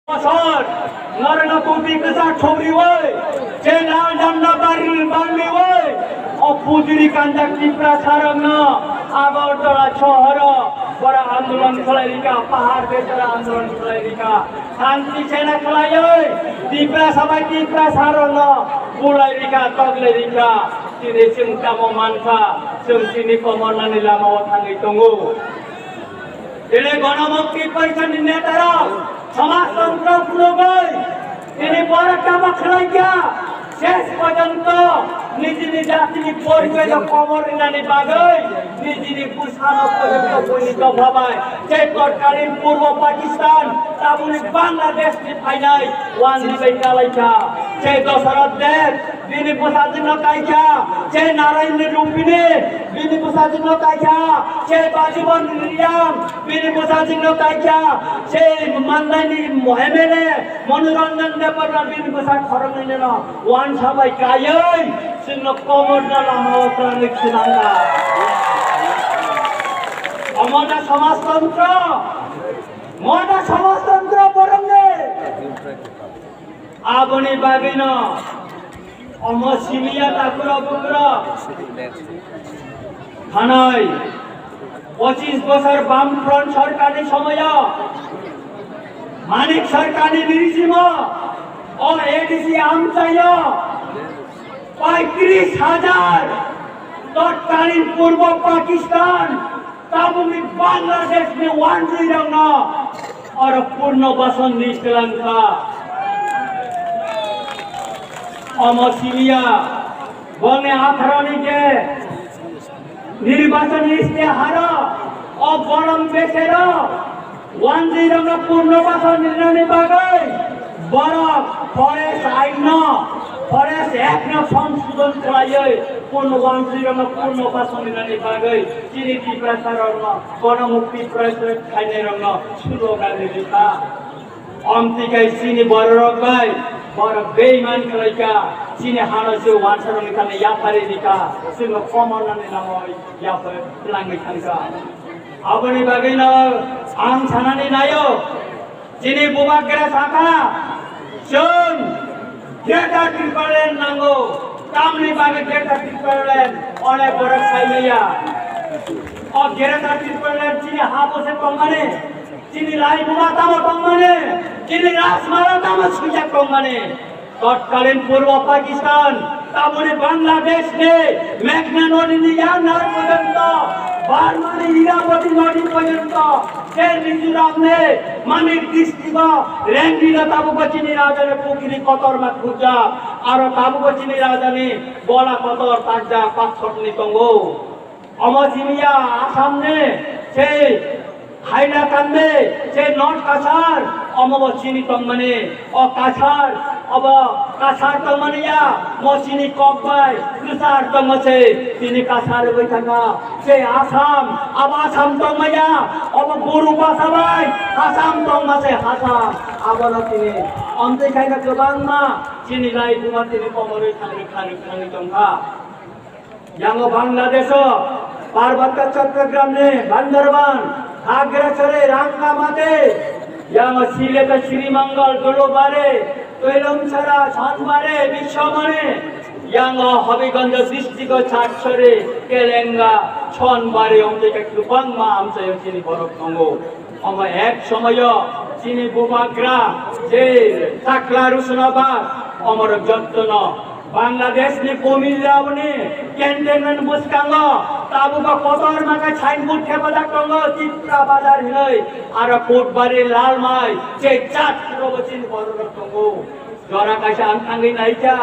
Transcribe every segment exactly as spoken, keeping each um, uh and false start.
Bosor, norokno tubui kwchak thumriwi, je lal janda barwi, barliwi, o pujiri kanjak Tiprasarokno Agartala sohoro bora andolon khlai rikha, pahar bechara andolon khlai rikha, santi sena khlaiwi, Tiprasa bai Tiprasarokno bulai rikha, toklai rikha, tini chwng tamo mankha, chwng tini komornani lamao thangwi tongo. Tini Ganamukti Parishadni netarok somajtontro phunugwi tini borok tamo khlaikha, ses porjonto nijini jatini porichoino komor rinani bagwi, nijini bwsano porjonto buini dopha bai, je totkalin Purbo Pakistan, tabukni Bangladeshni phainai wanjwi bai kalaikha, je Dasarath Deb, bini bwsajwkno kaikha, je Narayanni Rupini, bini bwsajwkno kaikha, je Bajibon Riyang, bini bwsajwkno kaikha, je Mandaini M L A Manoranjan Debbarma, bini bwsa khoroknwino wansa bai kaiwi chwngno komorno lamao twlangwi swnamkha. Omo da somajtontro, mo da somajtontro borokni. Aboni bagwino omo simiya takhurok bukhurok thanai pochis bosor Bamfront sorkarni somoyo, Manik sorkarni nirjimo, o A D C amchaio paitris hajar totkalin Purbo Pakistan tabukni Bangladeshni wanjwirokno oro purno bason ni twlangkha. Omo simiya bongni atharoni je nirbachoni istiharo o borom besero wanjwirokno purno bason rinani bagwi borok Forest Ain no, Forest Act no songsodhon khlaiwi purno wanjwirokno purno bason rinani bagwi chini Tiprasarokno Ganamukti Parishad khainairokno slogan rikha. Omtwi khe chini bororok bai borok beiman khlaikha, chini hano se wansarokni thani yaphari rikha, chwngno komornani nangwi yaphar twlangwi thangkha. Aboni bagwino ang sanani naio, chini bubagra sakha, chwng Greater Tipraland nango. Tamni bagwi Greater Tipraland onek borok sai maya. O Greater Tipraland chini ha bose tongmani, chini Raibuma tamo tongmani, chini Rajmala tamo swijak tongmani. Totkalin Purbo Pakistan, tabukni Bangladesh ni Meghna nodi ni yanar porjonto, Burma ni Irrawaddy nodi porjonto, je Mizoram ni Mamit district o Rengri no tabukbo chini raja ni pukiri kotorma khurjak, aro tabukbo chini raja ni bola kotor takjak, pathor ni tongo. Omo simiya Assam ni sei Hailakandi, sei North Cachar, omo bo chini tongmani, o Cachar, obo Cachar tongmani ya, mo chini kok bai kwchar tongma sei, tini Cachar wngwi thangkha. Sei Assam, abo Assam tongma ya, obo Boro basa bai Assam tongma sei Assam, abono tini. Omtwi khaina kwbangma chini Raibuma tini komorwi thangwi, thangwi, thangwi tongkha. Yango Bangladesh o Parbata Chattogram ni Bandarban, Khagrachari, Rangamati, yango Sylhet o Srimangal, Dulubari, Tuilamchara, Chonbari, Biswamani, yango Habiganj district o Chatchari, Kelenga, Chonbari, omtwi khe kwbangma amchaio chini borok tongo. Omo ek somoyo chini bubagra je chakla rusuna ba omorok jottono Bangladesh ni Kumilla ni cantonment bwskango tabukbo kotor maka signboard thepajak tongo Tipra Bazar hinwi, aro Kotbari, Lalmai, je jat rogo chini bororok tongo. Jora kaisa ang thangwi naikha,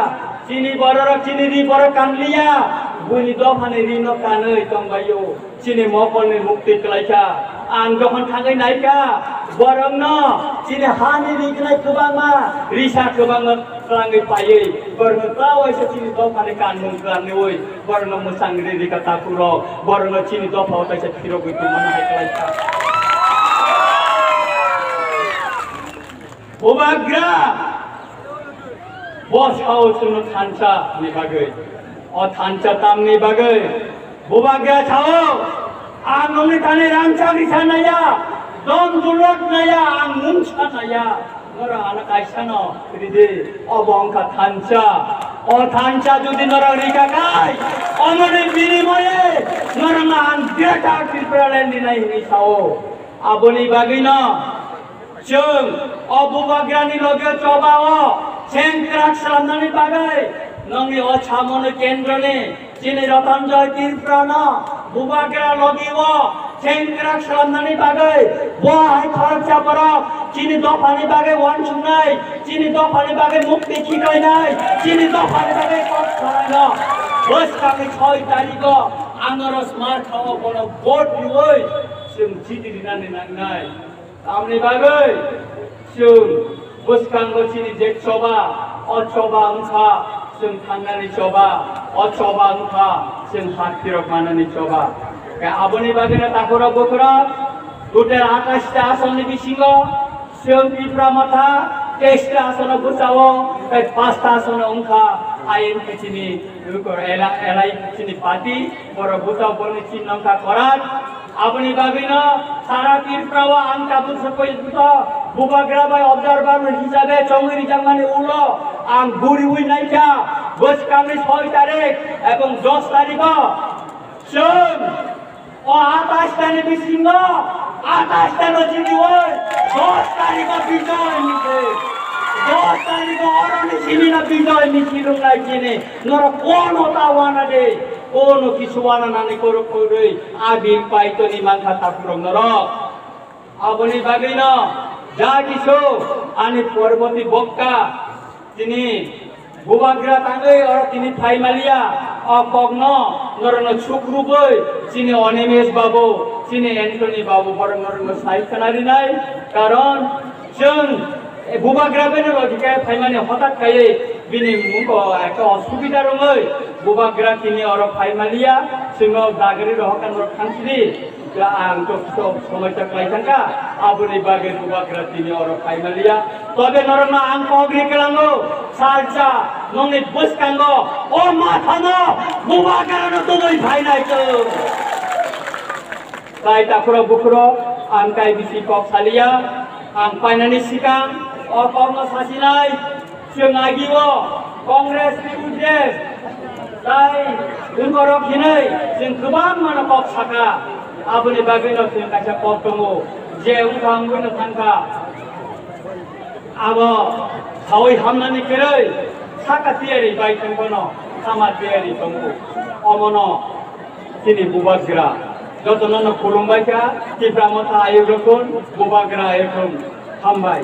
chini bororok chini ri borok kanliya, buini dophani rino kanwi tongbaio. Chini mokolni mukti kwlaikha. Ang dohon thangwi naikha, borokno chini hani rignai kwbangma, risa kwbangma kwlangwi paiwi, borokno ta waisa chini dophani kanmung kwlangwi, borokno mwchang ri rikha takhurok, borokno chini dophao kaisa phirogwi tongmani hai kwlaikha. Bubagra, bo sao chwngno thansa ni bagwi, o thansa tamni bagwi, bubagra sao, ang nongni thani rangchak risa naya, don dulot naya, ang mungsa naya, Norok ano kaisano ridi, obo wngkha thansa. O thansa jodi norok rika kai, omoni binimoye norokno ang Greater Tipraland rinai hinwi sao. Aboni bagwino chwng o bubagrani loge chobao chengkrak slamnani bagwi nongni o samono kendroni chini Rotonjoy Tripurano bubagra logi o chengkrak slamnani bagwi bo hai khoroksa borok chini dophani bagwi uansuknai, chini dophani bagwi mukti khiklainai, chini dophani bagwi kok salaino. Bwskangni soi tarikho ang oro smart kha o bono vote riwi chwng chini rinani nangnai. Tamni bagwi chwng bwskango chini je choba, o choba wngkha chwng thangnani choba, o choba wngkha chwng hak phirok manani choba. Khe aboni bagwino takhurok bukhurok, total atais ta asonni bisingo chwng Tipra Motha teis ta asono bwchao, tei pas ta asono wngkha I N P C ni, ela-, L I P C ni party, borok bwchao borokni chin wngkha Korat. Aboni bagwino sara Tripura o ang tabuk se porjonto bubagra bai observer hisabe chongwi rijakmani ulo ang guriwi naikha bwskangni soi tarik ebong dos tarikho chwng o atais tani bisingo atais tano jiniwi dos tarikho bijoy misil, dos tarikho oroni simino bijoy misil rwngnai chini norok kono ta wana de. Kono kisu wana nani korok koroi, a bil paitoni mankha takhurok norok. Aboni bagwino ja kisu ani porboti bokka tini bubagra tangwi oro tini phaimaliya, o kokno norokno sukrubwi chini Animesh babu, chini Anthony babu borok norokno sai khwnarinai, karon chwng bubagra beno logi khe phaimani hotat kaiwi bini mungko ekta osubida rwngwi bubagra tini oro phaimaliya, chwngno dagri rohorkha norok thangsidi. Ang to kisu somosya khlai thangkha, aboni bagwi bubagra tini oro phaimaliya. Tobe norokno ang kok ri kwlango, salsa nongni bwskango o mathano bubagrano tubui phainai chwng. Tai takhurok bukhurok ang tai bisi kok saliya, ang painani sikang o kokno sasinai, chwng agio Congress ni U D F tai wngkorok hinwi chwng kwbangmano kok saka, aboni bagwino chwng kaisa kok tongo je wngkha wngwino thangkha. Abo sawi hamnani kwrwi saka tiyari bai tongbono sama tiyari tongo. Omono chini bubagra jotono no khulumbai kha, Tipra Motha ayuk rokun, bubagra ayuk rokun. Hambai.